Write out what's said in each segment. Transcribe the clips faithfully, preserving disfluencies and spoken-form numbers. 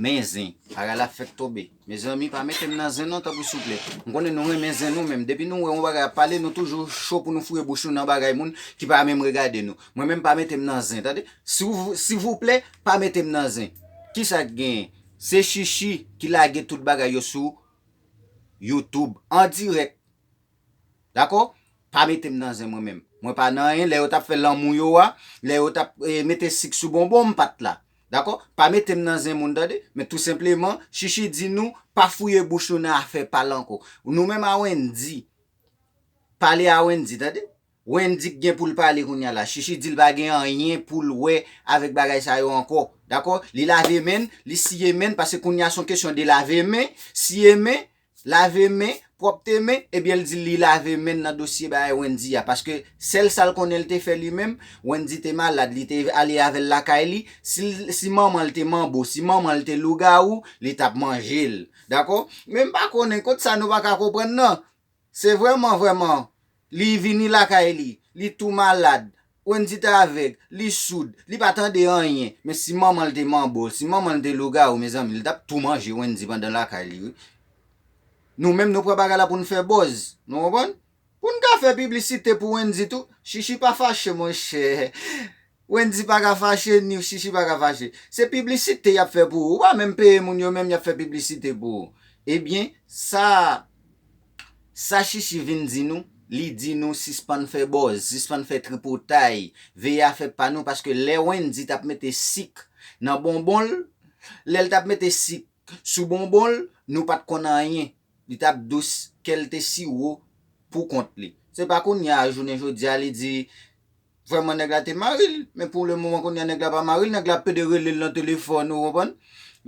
men zen. Bagay la fèk tonbe. Mezanmi, pa mete m nan zen non, tanpri souple. M konnen nou renmen zen nou menm. Depi nou wè yon bagay ap pale, nou toujou cho pou nou fouye bouch nou nan bagay moun ki pa menm regade nou. Mwen menm pa mete m nan zen, tande? Silvouplè, pa mete m nan zen. Kisa k genyen? Se Chichi ki lage tout bagay yo sou YouTube, an dirèk. Dakò? Pa mete m nan zen mwen menm. Mwen pa nan anyen. Lè yo t ap fè lanmou yo a, lè yo t ap eh, mete sik sou bonbon, m pa t la. Dakò? Pa mete m nan zen moun, tande? Men tou senpleman, Chichi di nou, pa fouye bouch nou nan afè pale ankò. Nou menm a Wendy, pale a Wendy, tande? Wendy k gen pou l pale kounye a la. Chichi di l pa gen anyen pou l wè avèk bagay sa yo ankò. Dakò? Li lave men l, li siye men l, paske kounye a se yon kesyon de lave men, siye men, lave men, pwòpte men, ebyen l di li lave men l nan dosye bagay Wendy a. Paske sèl sa l konnen l te fè li menm, Wendy te malad, li te ale avè l lakay li, si, si manman l te manbo, si manman l te lougawou, li t ap manje l. Dakò? Men m pa konnen kot sa nou pa ka konprann nan. Se vrèman, vrèman, li vini lakay li, li tou malad, Wendy t avèg, li soud, li pa tande anyen. Men si manman l te manbo, si manman l te lougawou, mezanmi, li t ap tou manje Wendy pandan lakay li, wi. Nou menm, nou pran bagay la pou n fè buzz. Nou konprann? Pou n ka fè piblisite pou Wendy tou. Chichi pa fache, monchè. Wendy pa ka fache, ni Chichi pa ka fache. Se piblisite y ap fè pou ou. Ou pa menm peye moun yo, menm y ap fè piblisite pou ou. Ebyen, sa, sa Chichi vin di nou, li di nou sispann fè buzz, sispann fè tripotay, veye afè pa nou, paske lè Wendy t ap mete sik nan bonbon l, lè l t ap mete sik sou bonbon l, nou pa t konn anyen. Li t ap dous, kè l te siwo pou kont li. Se pa kounye a, jounen jodi a, li di, vrèman, nèg la te mari l, men pou lemoman, kounye a, nèg la pa mari l, nèg la ap pede rele l nan telefòn, ou konprann?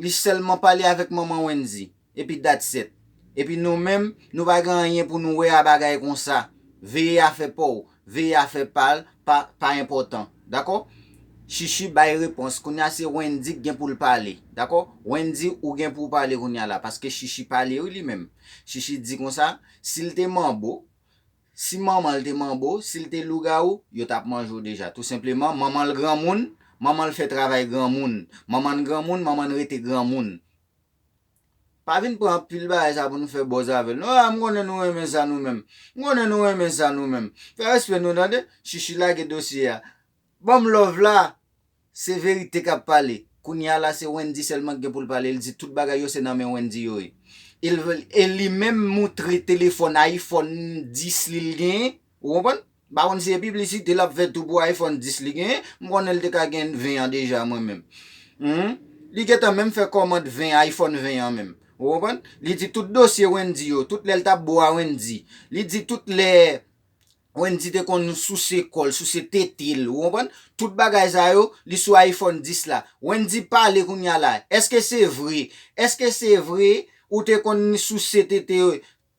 Li sèlman pale avèk manman Wendy, epi that's it. Epi nou menm, nou pa gen anyen pou nou wè a bagay konsa. Veye afè pa w, veye afè pa l, pa, pa enpòtan. Dakò? Chichi bay repons. Kounye a se Wendy k gen pou l pale. Dakò? Wendy, ou gen pou w pale kounye a la. Paske Chichi pale wi li menm. Chichi di konsa, si l te manbo, si manman l te manbo, si l te lougawou, yo t ap manje w deja. Tou senpleman, manman l granmoun, manman l fè travay granmoun. Manman l granmoun, manman l rete granmoun. Pa vin pran anpil bagay sa pou nou fè buzz avè l. Non, a, m konnen nou renmen sa nou menm. M konnen nou renmen sa nou menm. Fè respè nou, tande? Chichi lage dosye a. Ban m love la. Se verite k ap pale. Kounye a la, se Wendy sèlman ki gen pou l pale. L di tout bagay yo, se nan men Wendy yo ye. E l, e li menm moutre telefòn iPhone dis li l genyen. Ou konprann? M pa konn si se piblisite l ap fè tou pou iPhone dis li genyen. M konnen l te ka gen ven an deja, mwen menm. Humm. Li gentan menm fè kòmand ven, iPhone ven an menm. Ou konprann? Li di tout dosye Wendy yo, tout lè l t ap bo a Wendy. Li di tout lè Wendy te konn souse kò l, souse tete l, ou konprann? Tout bagay sa yo, li sou iPhone dis la. Wendy pale kounye a la. Èske se vre? Èske se vre ou te konn souse tete,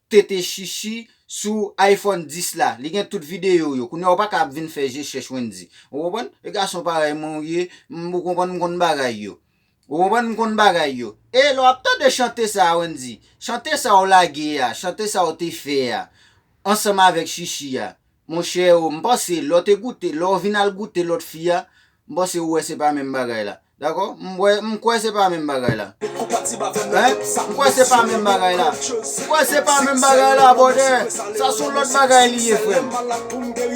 tete Chichi sou iPhone dis la? Li gen tout videyo yo. Kounye a ou pa ka ap vin fè je chèch Wendy. Ou konprann? E gason parèy mwen ou ye, m, ou konprann m konn bagay yo. Ou konprann m konn bagay yo. E lè w ap tande chante sa a, Wendy, chante sa w lage a, chante sa w te fè a, ansanm avèk Chichi a, monchè o, m panse lè w te goute, lè w vin al goute lòt fi a, m panse ou wè se pa menm bagay la. Dakò? M wè, m kwè se pa menm bagay la. Hein? M kwè se pa menm bagay la. M kwè se pa menm bagay la, brother. Sa se yon lòt bagay li ye, frè m.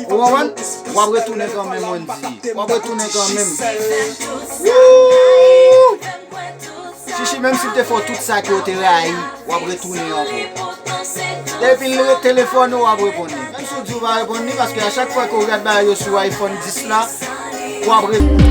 Ou konprann? W ap retounen kanmenm, Wendy. W ap retounen kanmenm. Woo! Chichi, menm si l te fè w tout sa ke w te rayi, w ap retounen ankò. Depi l ret telefone w, w ap reponn li. Menm si w di w pa reponn li, paske a chak fwa ke w gad bagay yo sou iPhone dis la, w ap reponn.